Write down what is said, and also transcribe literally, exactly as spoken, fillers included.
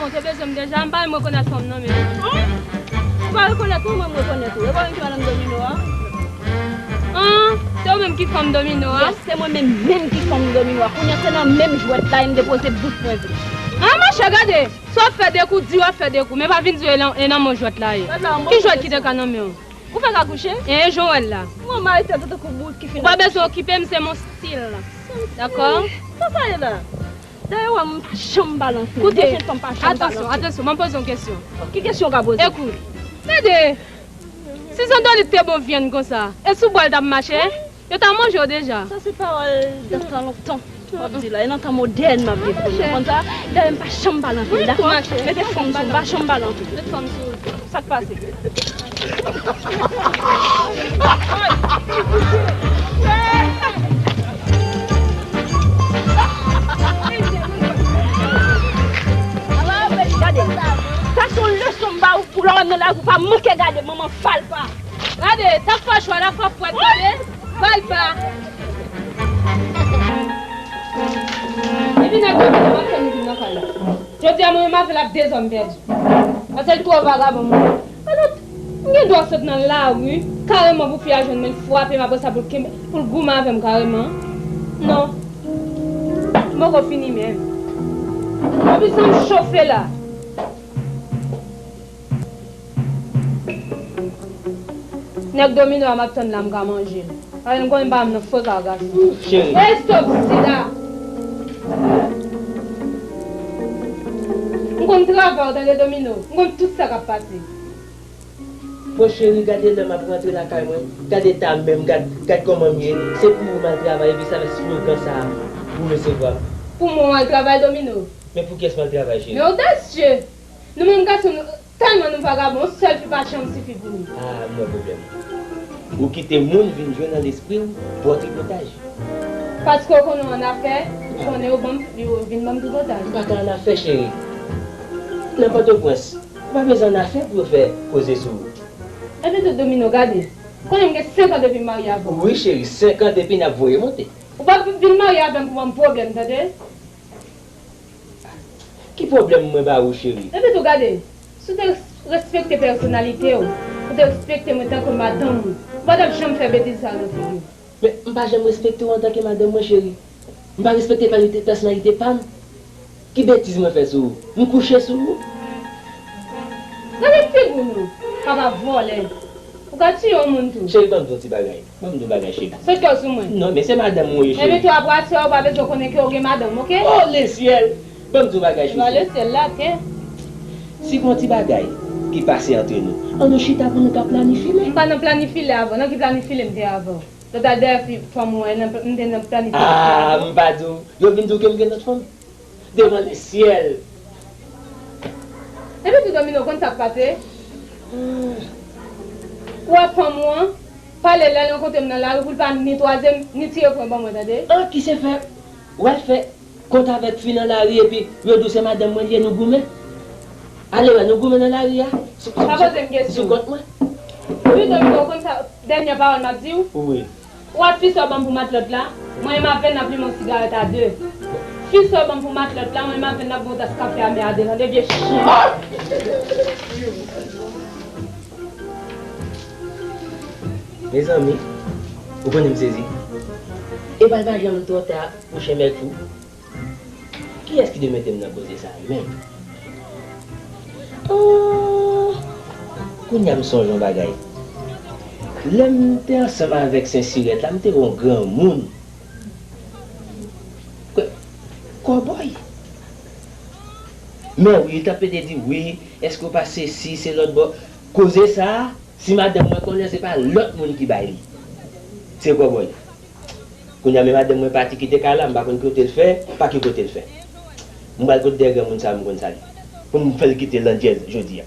Te bezwen m deja, m pa menm rekonèt fanm nan menm. Ou pa rekonèt mwen, mwen m rekonèt ou. E pa mwen ki madanm Domino a? An, se ou menm ki fanm Domino a? Yes, se mwen menm, menm ki fanm Domino a. Kounye a se nan menm jwèt la, e m depoze bout mwen vre. An, monchè, gade, si w ap fè de kou, di w ap fè de kou, men pa vin di w e nan, e nan men w jwèt la ye. Ki jwèt ki te ka nan men w? Ou fèk akouche? E, jan w wè l la. Mwen mari tèt ou tankou bout ki fin akouche. Ou pa bezwen okipe m, se mon stil. Dakò? Sa sa ye la? Dayè, w wè m pa janm balanse. Koute, atansyon, atansyon, m ap poze yon kesyon. Ki kesyon w ka poze? Ekout, tande, si zandolit te bon vyann konsa, e sou bwa l t ap mache? Yo ta manje w deja. Sa se pawòl datan lontan. M ap di la, e nan tan modèn m ap viv kounye a. Konn sa, dayè m pa janm balanse, dakò? Mete fòm sou m, m pa janm balanse. Met fòm sou ou. Sa k pase? Gade, sa se yon leson m ba ou pou lè w wè m nan lari, ou pa manke gade manman Falpa. Gade, sa k fè w chwa la fò pwèt gade Falpa. Epi nèg yo vin, w ap fè nou vin nan kay la. Jodi a, mwen menm avè l ap de zòm pèdi. Paske l twò vagabon, mwen. Alò, m gen dwa sot nan lari, kareman pou fi a jwenn mwen, l frape m, apre sa pou l kenbe, pou l goumen avè m kareman. Non. M poko fini menm. Epi san m chofe la. Nèg Domino a m ap tann la, m ka manje l. Paske m konnen m pa menm nan freka gason. Cheri. Ey, stop, Sida! M konn travay ou, tande, Domino. M konn tout sa k ap pase. Bon, cheri, gade lè m ap rantre lakay mwen. Gad eta m menm, gad, gad kòman m ye. Se pou ou m al travay, epi sa fè slogan sa a pou resevwa m. Pou mwen w al travay, Domino? Men pou kiyès m al travay, cheri? Men odasye! Nou menm gason, nou, tèlman nou vagabon, yon sèl fi pa janm sifi pou nou. Ah, m wè pwoblèm ou. Ou kite moun vin jwe nan lespri w pou yon tripotaj. Paske w konnen w annafè, ou konnen yo ban m, yo vin ban m tripotaj. M pa ka annafè, cheri. Nan Pòtoprens, ou pa bezwen annafè pou yo fè koze sou ou. Epi tou, Domino, gade. Konnen m gen senk an depi m marye avè w. Wi, cheri, senk an depi n ap voye monte. Ou p ap vin marye avè m pou ban m pwoblèm, tande? Ki pwoblèm mwen ba ou, cheri? Epi tou, gade, si w te respekte pèsonalite w, ou te respekte mwen tankou madanm ou, ou pa t ap janm fè betiz sa yo nan figi w. Men, m pa janm respekte w antanke madanm mwen, cheri. M pa respekte pèsonalite pa m. Ki betiz mwen fè sou ou? M kouche sou ou? Gade figi w non, papa vòlè. Ou ka tiye yon moun tou. Cheri, ban m di yon ti bagay. Ban m di yon bagay, cheri. Sot kè w sou mwen. Non, men se madanm mwen ye, cheri. Epi tou, apre aswè a, ou pa bezwen konnen ke w gen madanm, oke? Oh, lesyèl! Ban m di yon bagay, cheri. Lesyèl, latè. Si gon ti bagay ki pase antre nou, ann nou chita pou nou ka planifile. M pa nan planifile avè w. Nan ki planifile m te avè w? Lòt la dèyè fi, fanm ou an, m te nan planifile. Ah, m pa di w. Yo vin di w ke m gen lòt fanm? Devan lesyèl. Epi tou, Domino, konn sa k pase? Ou wè fanm ou an, pale lè l rankontre m nan lari pou l pa ni twazye m, ni tire pwen ban mwen, tande? An, ki se fè, w al fè kont avèk fi nan lari epi yo di w se madanm mwen li ye, nou goumen? Ale wè, nou goumen nan lari a? Sou, pa poze m kesyon. Sou kont mwen? Wi, Domino, konn sa, dènyè pawòl m ap di w? Wi. Ou wè fi sa w ban m pou matlòt la? Mwen menm avè l n ap limen yon sigarèt a de. Fi sa w ban m pou matlòt la, mwen menm avè l n ap bwè yon tas kafe amè a de, tande, vye chen. Mezanmi, ou konnen m sezi. Epa l pa janm twò ta pou chen bèl fou. Kiyès ki te mete m nan koze sa a menm? Oh! Kounye a m sonje yon bagay. Lè m te ansanm avèk Sen Sirèt la, m te wè yon granmoun. Kò-, kòbòy. Men wi, li t ap pede di, wi, èske w pa sesi, se lòt bò. Koze sa a, si madanm mwen konnen, se pa lòt moun ki bay li. Se kòbòy. Kounye a, men madanm mwen pati kite kay la, m pa konn kote l fè, pa ki kote l fè. M pral kote dèyè granmoun sa a, m konn sa l ye. Pou m fè l kite landjèz jodi a.